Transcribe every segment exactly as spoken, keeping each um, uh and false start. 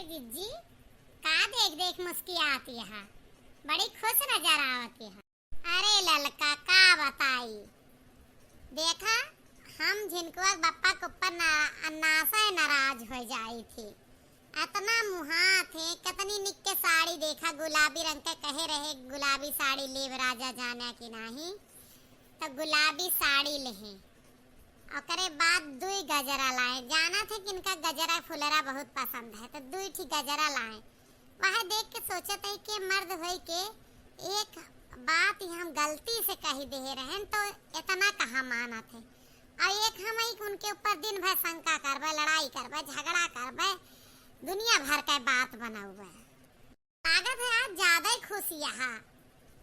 जिज्जी, का देख देख मुस्कियात यहा? बड़ी खुश नजर आवत यहा। अरे ललका, का बताई, देखा, हम झिनकुआ के बप्पा के ऊपर ना-, नासे नाराज होइ जाई थी। अतना मुहात है, कितनी निक के साड़ी देखा, गुलाबी रंग के कहे रहे, गुलाबी साड़ी लेब राजा जाना कि नाही, तो गुलाबी साड़ी लेहे। ओकरे बाद दुई गजरा लाए, जाना थे कि इनका गजरा फुलरा बहुत पसंद है, तो दुई ठी गजरा लाए। वह देख के सोचत है कि मर्द होई के एक बात ही हम गलती से कही दे रहन, तो इतना कहाँ मानत है। और एक हम ही उनके ऊपर दिन भर शंका करबे, लड़ाई करबे, झगड़ा करबे, दुनिया भर के बात बनौबे। लागत है आज ज्यादा ही खुश यहा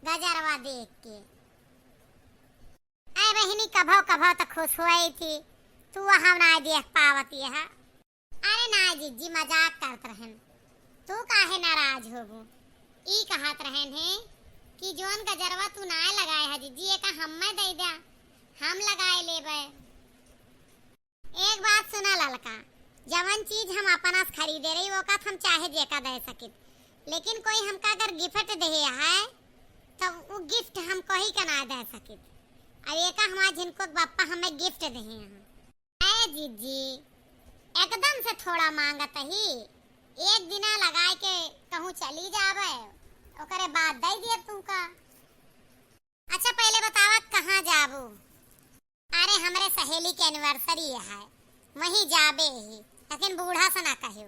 गजरवा देख के। ऐ बहिनी, कभो कभो तो खुश होई थी, तू वहाँ ना देख पावत यहा। अरे ना जिज्जी, मजाक करत रहन। तू काहे नाराज होबू? ई कहत रहन है कि जोन गजरवा तू ना लगाए है जिज्जी, एका हम्मे दे द्या, हम लगाए लेबे। एक बात सुना ललका, जवन चीज हम अपना से खरीदे रही, ओका हम चाहे जेका दे सकित, लेकिन कोई हमका अगर gift देहे है, तब उ gift हम कोई का ना दे सकित। अब एका हमार झिनकुआ के बप्पा हमें gift देहे हैं। ए जिज्जी, एकदम से थोड़ा मांगत ही, एक दिना लगाए के कहूँ चली जाबे, ओकरे बाद दे दिए तुमका। अच्छा, पहले बतावा, कहाँ जाबू? अरे, हमरे सहेली के anniversary है, वहीं जाबे ही, लेकिन बूढ़ा से ना कहियो।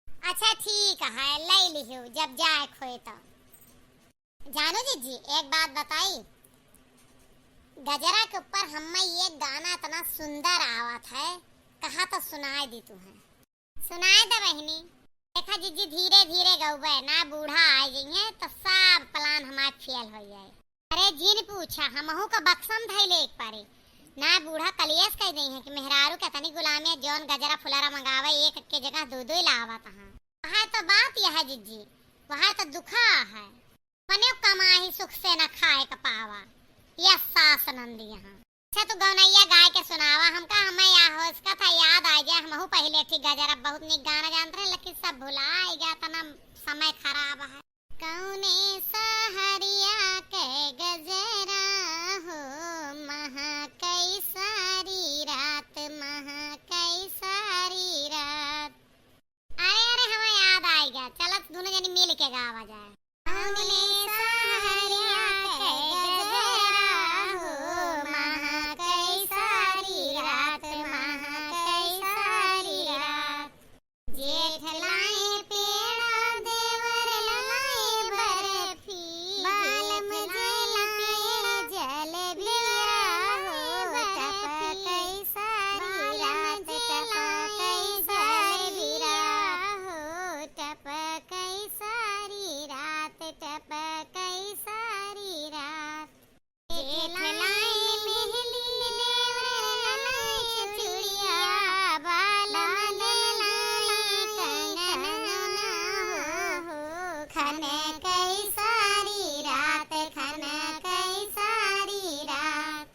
अच्छा, ठीक है, ले लिहियो, जब जाए खोए तो। जानो जिज्जी, एक बात बताई, गजरा के ऊपर हम्मे ये गाना इतना सुंदर आवत है, कहा तो सुनाए दी तू है। सुनाए दे बहिनी। देखा जिज्जी, धीरे धीरे गउबे ना, बूढ़ा आ जइहे तो सब plan हमार fail हो जाए। अरे जिन पूछा, हमहू का बक्सम धइले एक पारे ना, बूढ़ा कलियस कह दइहे कि मेहरारू के तनी गुलामी है, जौन गजरा फुलरा मंगावे एक के जगह दो दो लावत हाँ। वह तो बात यह है जिज्जी, वह तो दुखा है। अपने कमाही सुख से न खाए क पावा, या सास नंदी यहाँ। अच्छा, तू गौनैया गाय के सुनावा हमका, हमें या होश का था याद आ गया, हमहू पहले ठीक गजरा बहुत निक गाना जानत रहे, लेकिन सब भुला गया, तना समय खराब है। कौने सहरिया के गजरा हो, महा कई सारी रात, महा कई सारी रात। अरे, अरे, हमें याद आइगा। चलत दुनो जनी मिल के गावा जाए। हमने सहरिया के गजरा हो, महा कई सारी रात, महा कई सारी रात। जेठ लाए पेड़ा, देवर लाए बर्फी, बालम जे लाए जलेबिया हो, टपकई सारी रात, टपकई सारी रात। टपकई सारी रात, टपकई सारी रात। जेठ लाए मेहंदी, देवर लाए चूड़िया, बालम जे लाए कंगनवा हो, खनकई सारी रात, खनकई सारी रात।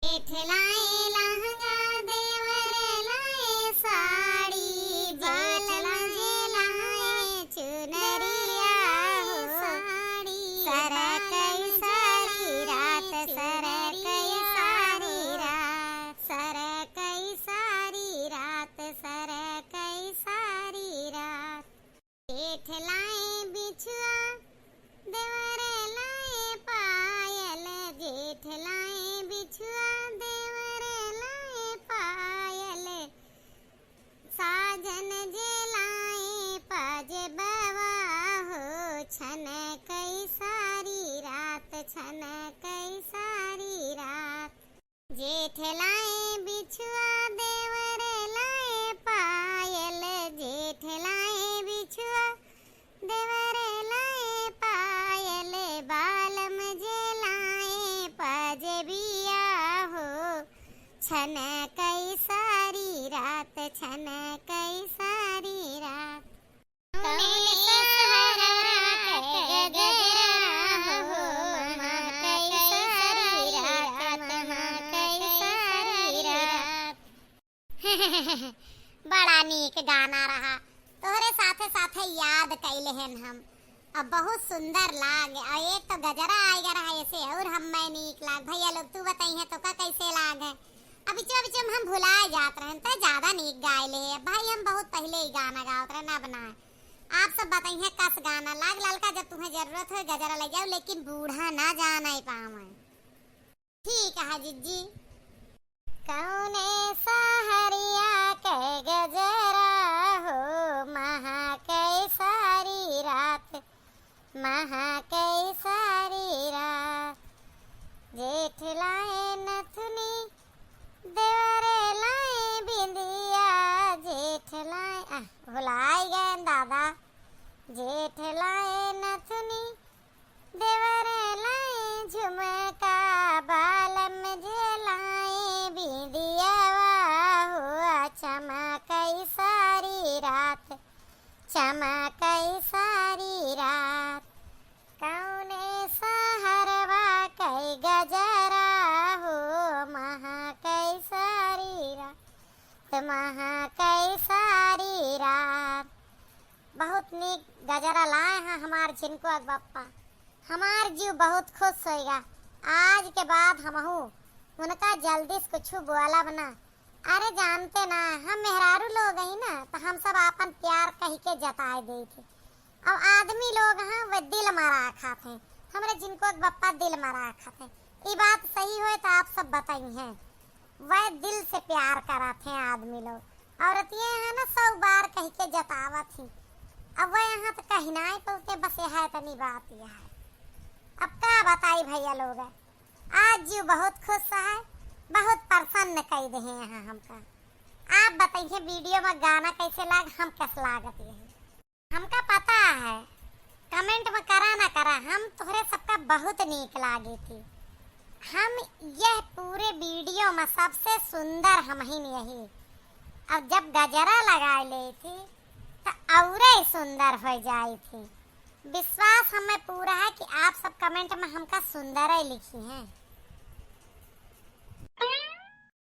जेठ लाए लहंगा, देवर लाए साड़ी, बालम जे लाए चुनरिया हो, साड़ी। सरकई सारी रात, सरकई सारी रात, सरकई सारी रात, सरकई सारी रात। जेठ लाए बिछुआ, देवर लाए पायल, जेठ लाए बिछुआ, देवर लाए पायल। साजन जे लाए पाजेबवा हो, छनकई सारी रात, छनकई सारी रात। जेठ लाए बिछुआ, देवर लाए पायल, जेठ लाए बिछुआ, देवर लाए पायल, बालम जे लाए पाजेबिया हो, छनकई सारी रात, छनकई सारी रात। कौने सहरा के गजरा हो, महकई सारी रात, महकई सारी रात। बड़ा नीक गाना रहा। तोहरे साथे साथ याद कैले हन हम। अब बहुत सुंदर लाग, और एक तो गजरा आएगा रहा ऐसे और हमें नीक लाग। भैया लोग तू बताई है तो का कैसे लाग है? अब बिचवा बिचवा में हम भुलाए जात रहन, त ज्यादा नीक गाए ले है। भाई हम बहुत पहले ही गाना गावत रहन, अब ना। आप सब बताई है कस गाना लाग। ललका जब तुम्हें जरूरत हो गजरा ले जाओ, लेकिन बूढ़ा ना जाने पावे। ठीक है जिज्जी। कौने सहरिया के गजरा हो, महकै सारी रात, महकै सारी रात। जेठ लाए नथुनी, देवर लाए बिंदिया, जेठ लाए, आ, भुलाई गए दादा। जेठ लाए नथुनी, देवर लाए झुमका, बालम जे लाए बिंदियावा हो, चमकै सारी रात, चमकै सारी रात। कौने सहरवा कै गजरा हो, महकै सारी रात, महकै सारी रात। बहुत नीक गजरा लाए हैं हमार झिनकुआ के बप्पा। हमार जीव बहुत खुश होइगा। आज के बाद हमहू उनका जल्दी से कुछ बोलब ना। अरे जानते ना, हम मेहरारू लोग ही ना, तो हम सब आपन प्यार कहि के जताए देई थे। अब आदमी लोग हैं, वे दिल मरा खाते हैं। हमरे झिनकुआ के बप्पा दिल मरा खाते हैं। ई बात सही होए तो आप सब बताई हैं। वह दिल से प्यार करत हैं आदमी लोग। औरतिये हैं ना, सौ बार कहि के जतावत ही। अब वह यहाँ तो कही ना है, तो के बस यह है, तनी बात यह है। अब का बताई भैया लोग, आज जीव बहुत खुश है, बहुत प्रसन्न कई दे हैं यहाँ हमका। आप बताइए वीडियो में गाना कैसे लाग, हम कैसे लागत यही। हमका पता है, कमेंट में करा ना करा, हम तोहरे सबका बहुत नीक लागे थी। हम यह पूरे वीडियो में सबसे सुंदर हम ही यही। अब जब गजरा लगा ले थी, तो औरे सुंदर हो जाई थी। विश्वास हमें पूरा है कि आप सब कमेंट में हमका सुंदर ही लिखी हैं।